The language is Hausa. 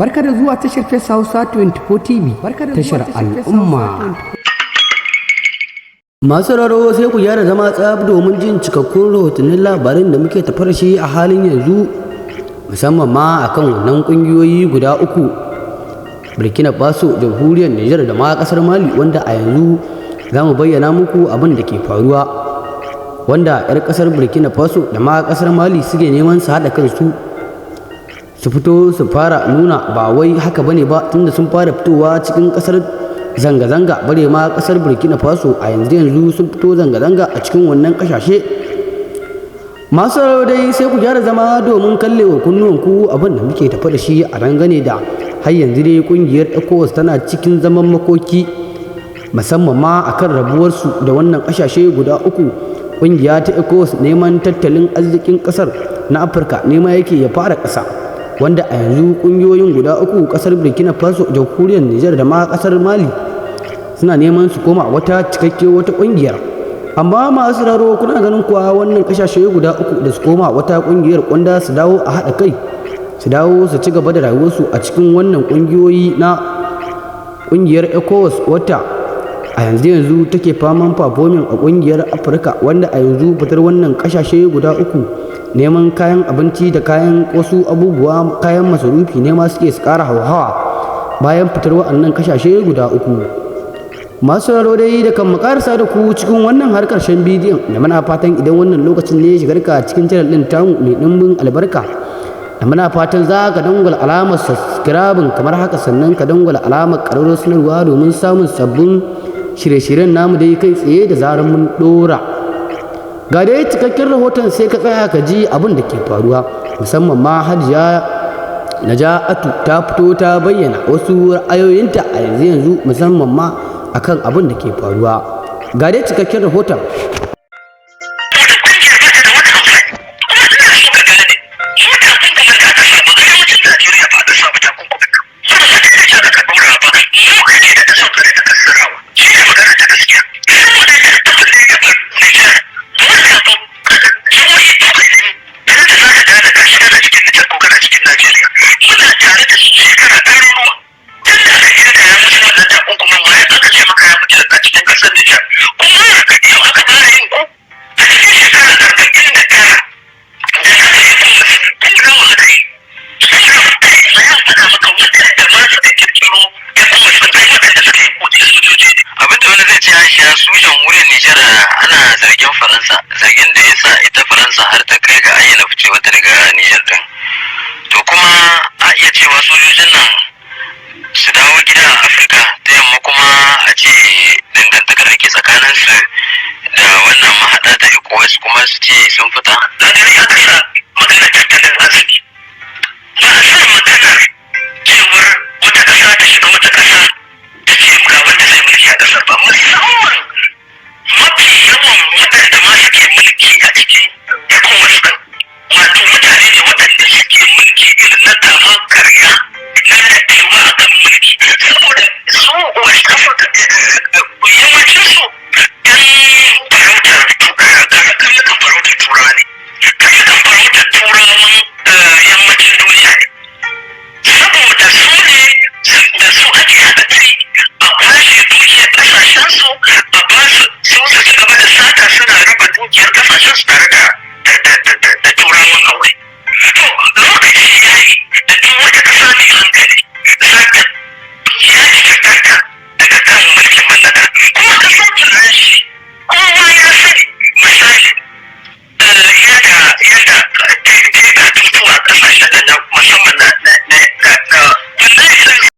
Barka da zuwa tashar Fes Hausa 24 TV, tashar al'umma. Masu raro, sai ku gyara zama tsab domin jin cikakkun rahotannin labarin da muke tafar shi a halin yanzu, musamman ma akan wannan kungiyoyi guda uku: Burkina Faso, Jamhuriyar Nijar da ma kasar Mali, wanda a yanzu za mu bayyana muku abin da ke faruwa, wanda 'yar kasar Burkina Faso da ma kasar Mali suke neman su haɗa kansu su fito su fara nuna ba wai haka bane ba, tunda sun fara fitowa cikin kasar zanga-zanga, bare ma kasar Burkina Faso a yanzu yanzu sun fito zanga-zanga a cikin wannan kasashe. Masu sauraro dai, sai ku gyara zama domin kallewa kunnuwanku abin da muke tafa da shi a dangane da har yanzu dai kungiyar ECOWAS tana cikin zaman makoki, musamman ma akan rabuwarsu da wannan kasashe guda uku. Kungiya ta ECOWAS, neman tattalin arzikin kasar na Afirka nema yake ya fara kasa, wanda a yanzu kungiyoyin guda uku, kasar Burkina Faso, Jamhuriyar Nijar da ma kasar Mali, suna neman su koma wata cikakke wata kungiyar. Amma masu raro, kuna ganin kuwa wannan kasashe guda uku da su koma wata kungiyar, kwanda su dawo a haɗa kai, su dawo su ci gaba da rayuwarsu a cikin wannan kungiyoyi na kungiyar ECOWAS, wata a yanzu yanzu take faman performing a kungiyar Afirka, wanda a yanzu fitar wannan kasashe guda uku, neman kayan abinci da kayan wasu abubuwa, kayan masarufi ne ma suke su ƙara hauhawa bayan fitar wa'annan kasashe guda uku. Masu sauraro dai, da kan mu karasa da ku cikin wannan har karshen bidiyon da muna fatan idan wannan lokacin ne shigar ka cikin channel din tamu mai dimbin albarka, da muna fatan za ka dangwala alamar subscribing kamar haka, sannan ka dangwala alamar ƙararrawar sanarwa domin samun sabbin shirye-shiryen namu dai kai tsaye da zarar mun ɗora. Ga dai cikakken rahoton, sai ka tsaya ka ji abin da ke faruwa, musamman ma Hajiya Naja'atu ta fito ta bayyana wasu ra'ayoyinta a yanzu yanzu, musamman ma akan abin da ke faruwa. Ga dai cikakken rahoton. Kungiyar ba ta da wani amfani. Kuma ina so ka gane, su takunkumin da aka samu arewacin Najeriya ba aka samu takunkumin nan ba, ba ta da aka dora ba, mu ne da kasar kare ta kasarawa. Shi ne magana ta gaskiya, saboda duk abin da ya taɓa Nijar, dole ba jihohi bakwai ne tare da za ka gane gashi kana cikin Nijar ko kana cikin Najeriya. Muna tare da su shekara ɗaruruwa. Tun da aka girka ya musu wannan takunkumin, waye aka ce maka ya mutu a cikin ƙasar Nijar? Kuma yau aka fara yin ku a cikin shekara 49 da aka yi kuma tun nawa aka yi sun ai tsaya faɗa maka, waɗanda ma suka kirkiro ECOWAS ɗin, ai waɗanda suka yi kuɗi sojoji ne. Abinda wani zai ce, Aisha, su Jamhuriyar Nijar ana zargin Faransa, zargin da ya sa ita Faransa har ta kai ga ayyana ficewarta daga Nijar din. To kuma a iya cewa sojojin